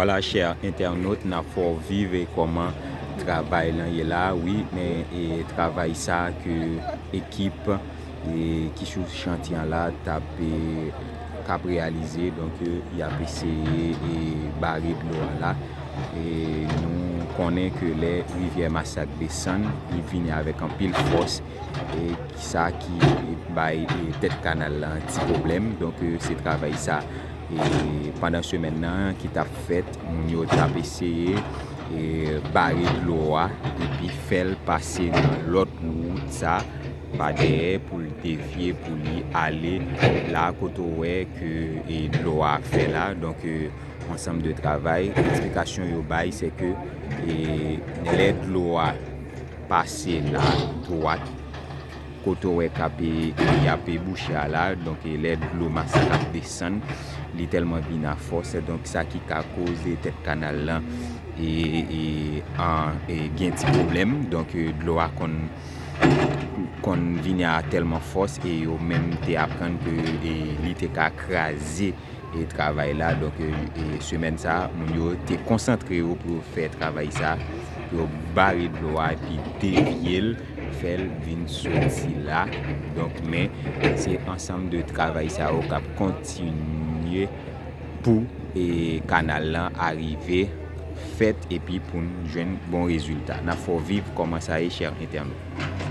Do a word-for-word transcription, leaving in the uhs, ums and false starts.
Vwala, chè entènot, n ap fè w viv kòman travay lan ye la, wi, men e travay sa ke ekip e ki sou chantye an la t ap e k ap reyalize, donk e y ap eseye e bare dlo a la. E nou konnen ke lè rivyè Masak desann, li vini avèk anpil fòs, e sa ki bay e tèt kanal lan ti pwoblèm. Donk e se travay sa e pandan semèn nan ki t ap fèt, moun yo t ap eseye e bare dlo a epi fè l pase nan lòt wout sa pa dèyè pou l devye, pou li ale la kote w wè ke e dlo a fè la. Donk e ansanm de travay, eksplikasyon yo bay se ke e lè dlo a pase la dwat kote w wè k ap e y ap e bouche a la, donk e lè dlo Masak ap desann, li tèlman vin a fòs, donk sa ki ka koze tèt kanal lan e e an e gen ti pwoblèm. Donk e dlo a konn konn vini a tèlman fòs e yo menm te aprann ke e li te ka kraze e travay la. Donk e e semèn sa a, moun yo te konsantre yo pou yo fè travay sa, pou yo bare dlo a epi devye l, fè l vin soti la. Donk men se ansanm de travay sa yo k ap kontinye pou e kanal lan arive fèt epi pou n jwenn bon rezilta. N ap fè w viv kòman sa ye, chè entènot.